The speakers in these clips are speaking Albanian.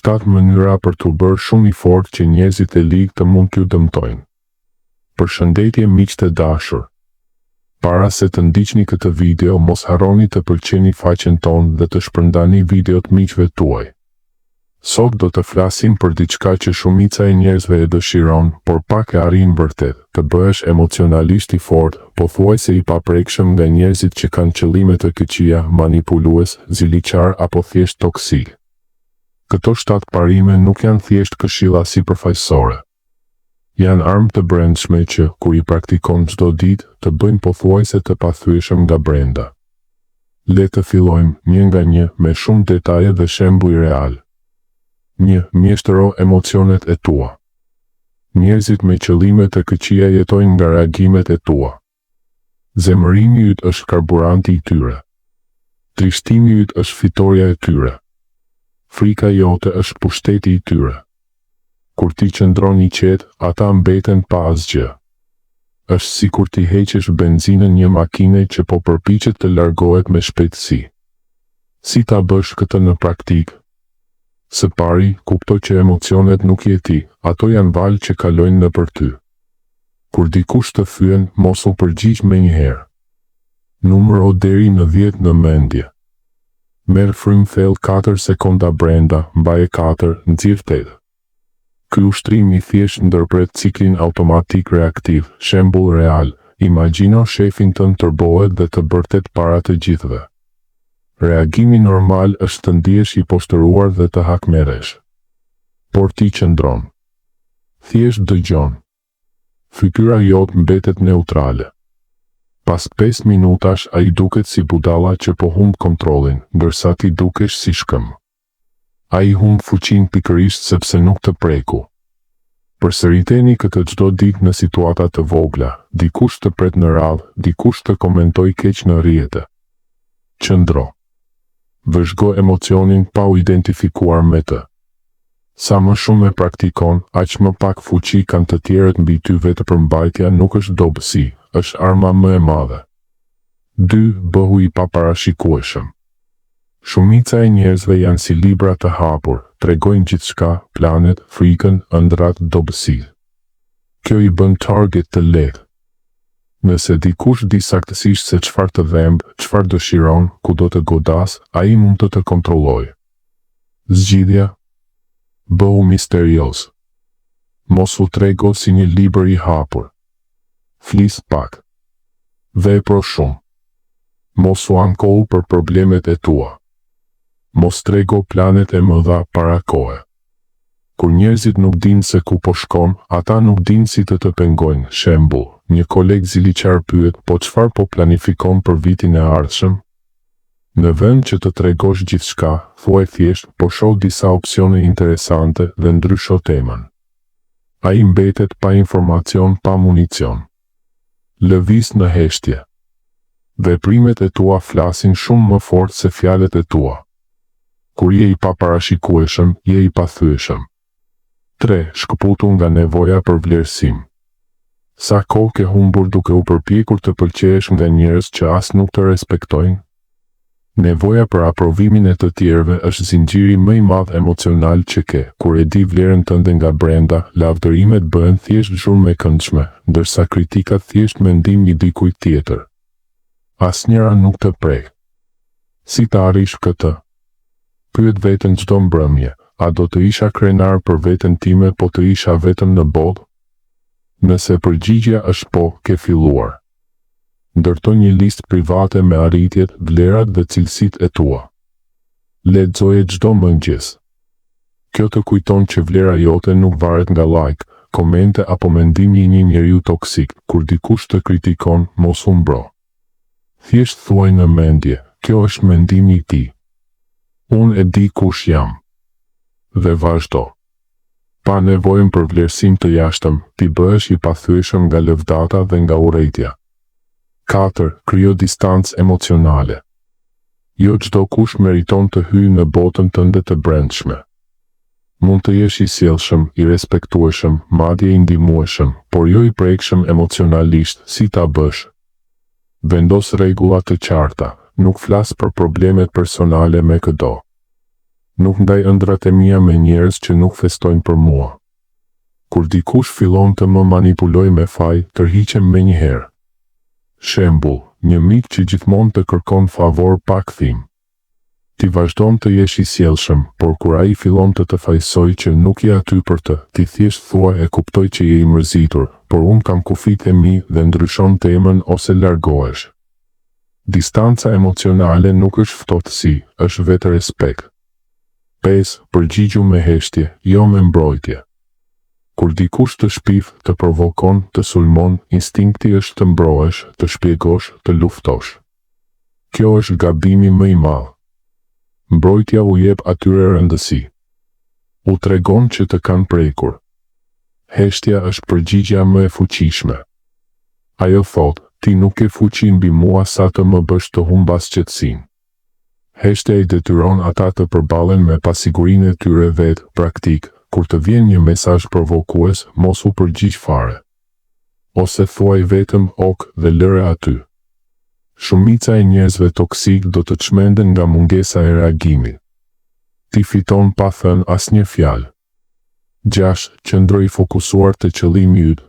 7 mënyra për t'u bërë shumë i fortë që njerëzit e ligë të mund t'ju dëmtojnë. Përshëndetje miq të dashur. Para se të ndiqni këtë video mos harroni të pëlqeni faqen tonë dhe të shpërndani videot miqve tuaj. Sot do të flasim për diçka që shumica e njerëzve e dëshiron, por pak e arrijnë vërtet, të bëhesh emocionalisht i fortë, pothuajse i paprekshëm nga njerëzit që kanë qëllime të këqija, manipulues, ziliqarë apo thjesht toksikë. Këto shtatë parime nuk janë thjesht këshilla sipërfaqësore. Janë armë të brendshme që, kur i praktikon çdo ditë, të bëjnë pothuajse të pathyeshëm nga brenda. Le të fillojmë, një nga një, me shumë detaje dhe shembuj realë. 1. Mjeshtëro emocionet e tua. Njerëzit me qëllime të këqija jetojnë nga reagimet e tua. Zemërimi yt është karburanti i tyre. Trishtimi yt është fitorja e tyre. Frika jote është pushteti i tyre. Kur ti qëndron i qetë, ata mbeten pa asgjë. Është sikur t'i heqësh benzinën një makine që po përpiqet të largohet me shpejtësi. Si ta bësh këtë në praktikë? Së pari, kupto që emocionet nuk je ti, ato janë valë që kalojnë nëpër ty. Kur dikush të fyen, mos u përgjigj menjëherë. Numëro deri në dhjetë në mendje. Merr frymë thellë katër sekonda brenda, mbaje katër, nxirr tetë. Ky ushtrim i thjeshtë ndërpret ciklin automatik reaktiv, shembull real, imagjino shefin tënd tërbohet dhe të bërtet para të gjithëve. Reagimi normal është të ndihesh i poshtëruar dhe të hakmerresh. Por ti qëndron. Thjesht dëgjon. Fytyra jote mbetet neutrale. Pas pesë minutash ai duket si budalla që po humb kontrollin, ndërsa ti dukesh si shkëmb. Ai humb fuqinë pikërisht sepse nuk të preku. Përsëriteni këtë çdo ditë në situata të vogla, dikush të pret në radhë, dikush të komentoi keq në rrjete. Qëndro. Vëzhgo emocionin pa u identifikuar me të. Sa më shumë e praktikon, aq më pak fuqi kanë të tjerët mbi ty vetëpërmbajtja nuk është dobësi, është arma më e madhe. 2. Bëhu i paparashikueshëm. Shumica e njerëzve janë si libra të hapur, tregojnë gjithçka, planet, frikën, ëndrrat, dobësitë. Kjo i bën target të lehtë. Nëse dikush di saktësisht se çfarë të dhemb, çfarë dëshiron, ku do të godasë, ai mund të të kontrollojë. Zgjidhja? Bëhu misterioz. Mos u trego si një libër i hapur. Flis pak. Vepro shumë. Mos u ankohu për problemet e tua. Mos trego planet e mëdha para kohe. Kur njerëzit nuk dinë se ku po shkon, ata nuk dinë si të të pengojnë. Shembull, një koleg ziliqar pyet po çfarë po planifikon për vitin e ardhshëm? Në vend që të tregosh gjithçka, thuaj thjesht po shoh disa opsione interesante dhe ndrysho temën. Ai mbetet pa informacion pa municion. Lëviz në heshtje. Veprimet e tua flasin shumë më fort se fjalët e tua. Kur je i paparashikueshëm, je i pathyeshëm. 3. Shkëputu nga nevoja për vlerësim. Sa kohë ke humbur duke u përpjekur të pëlqehesh nga njerëz që as nuk të respektojnë? Nevoja për aprovimin e të tjerëve është zinxhiri më i madh emocional që ke. Kur e di vlerën tënde nga brenda, lavdërimet bëhen thjesht zhurmë e këndshme, ndërsa kritikat thjesht mendim i dikujt tjetër. Asnjëra nuk të prek. Si ta arrish këtë? Pyet veten çdo mbrëmje, a do të isha krenar për veten time po të isha vetëm në botë? Nëse përgjigja është po, ke filluar. Ndërto një listë private me arritjet, vlerat dhe cilësitë e tua. Lexoje çdo mëngjes. Kjo të kujton që vlera jote nuk varet nga like, komente apo mendimi i një njeriu toksik. Kur dikush të kritikon, mos u mbro. Thjesht thuaj në mendje, kjo është mendimi i tij. Unë e di kush jam. Dhe vazhdo. Pa nevojën për vlerësim të jashtëm, ti bëhesh i pathyeshëm nga lëvdata dhe nga urrejtja. 4. Krijo distancë emocionale. Jo çdokush meriton të hyjë në botën tënde të brendshme. Mund të jesh i sjellshëm, i respektueshëm, madje i ndihmueshëm, por jo i prekshëm emocionalisht, si ta bësh? Vendos rregulla të qarta, nuk flas për problemet personale me këdo. Nuk ndaj ëndrrat e mia me njerëz që nuk festojnë për mua. Kur dikush fillon të më manipulojë me faj, tërhiqem menjëherë. Shembull, një mik që gjithmonë të kërkon favor pa kthim. Ti vazhdon të jesh i sjellshëm, por kur ai fillon të të fajësojë që nuk je aty për të, ti thjesht thua e kuptoj që je i mërzitur, por unë kam kufijtë e mi dhe ndryshon temën ose largohesh. Distanca emocionale nuk është ftohtësi, është vetërespekt. 5. Përgjigju me heshtje, jo me mbrojtje. Kur dikush të shpif, të provokon, të sulmon, instinkti është të mbrohesh, të shpjegosh, të luftosh. Kjo është gabimi më i madh. Mbrojtja u jep atyre rëndësi. U tregon që të kanë prekur. Heshtja është përgjigja më e fuqishme. Ajo thotë, ti nuk ke fuqi mbi mua sa të më bësh të humbas qetësinë. Heshtja i detyron ata të përballen me pasigurinë e tyre vetë, praktikë, kur të vjen një mesazh provokues, mos u përgjigj fare. Ose thuaj vetëm ok dhe lëre aty. Shumica e njerëzve toksikë do të çmenden nga mungesa e reagimit. Ti fiton pa thënë asnjë fjalë. 6. Qëndro i fokusuar te qëllimi yt.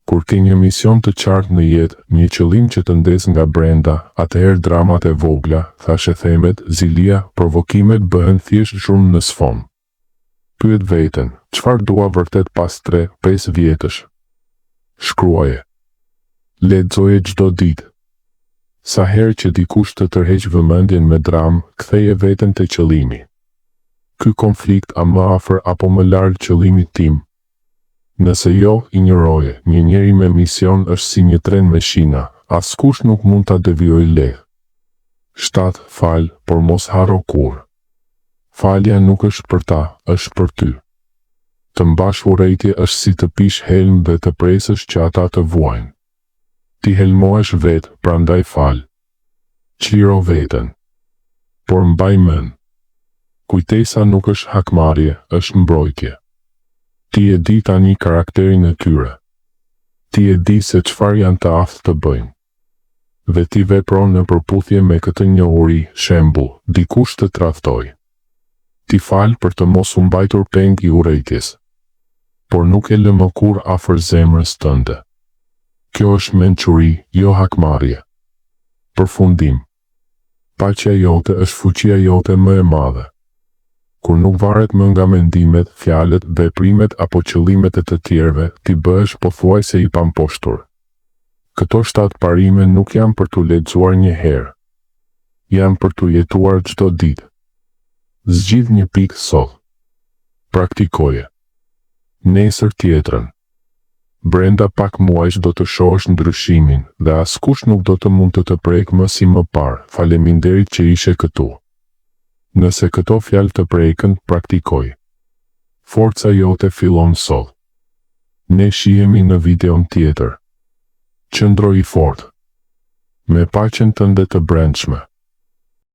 Kur ke një mision të qartë në jetë, një qëllim që të ndez nga brenda, atëherë dramat e vogla, thashethemet, zilia, provokimet bëhen thjesht zhurmë në sfond. Pyet veten, çfarë dua vërtet pas 3, 5 vjetësh? Shkruaje. Lexoje çdo ditë. Sa herë që dikush të tërheq vëmendjen me dramë, ktheje veten te qëllimi. Ky konflikt a më afër apo më larg qëllimit tim? Nëse jo, injoroje, një njeri me mision është si një tren me shina, askush nuk mund ta devijojë lehtë. 7. Fal, por mos harro kurrë. Falja nuk është për ta, është për ty. Të mbash urrejtje është si të pish helm dhe të presësh që ata të vuajnë. Ti helmohesh vetë, prandaj fal. Çliro veten. Por mbaj mend. Kujtesa nuk është hakmarrje, është mbrojtje. Ti e di tani karakterin e tyre. Ti e di se çfarë janë të aftë të bëjnë. Dhe ti vepron në përputhje me këtë njohuri, shembull, dikush të tradhtoi. Ti fal për të mos u mbajtur peng i urrejtjes. Por nuk e lë më kurrë afër zemrës tënde. Kjo është mençuri, jo hakmarrje. Përfundim. Paqja jote është fuqia jote më e madhe. Kur nuk varet më nga mendimet, fjalët, veprimet apo qëllimet e të tjerëve, ti bëhesh pothuajse i pamposhtur. Këto shtatë parime nuk janë për t'u lexuar një herë. Janë për t'u jetuar çdo ditë. Zgjidh një pikë sot. Praktikoje. Nesër tjetrën. Brenda pak muajsh do të shohësh ndryshimin, dhe askush nuk do të mund të të prekë më si më parë. Faleminderit që ishe këtu. Nëse këto fjalë të prekën, praktikoji. Forca jote fillon sot. Ne shihemi në videon tjetër. Qëndro i fortë. Me paqen tënde të brendshme.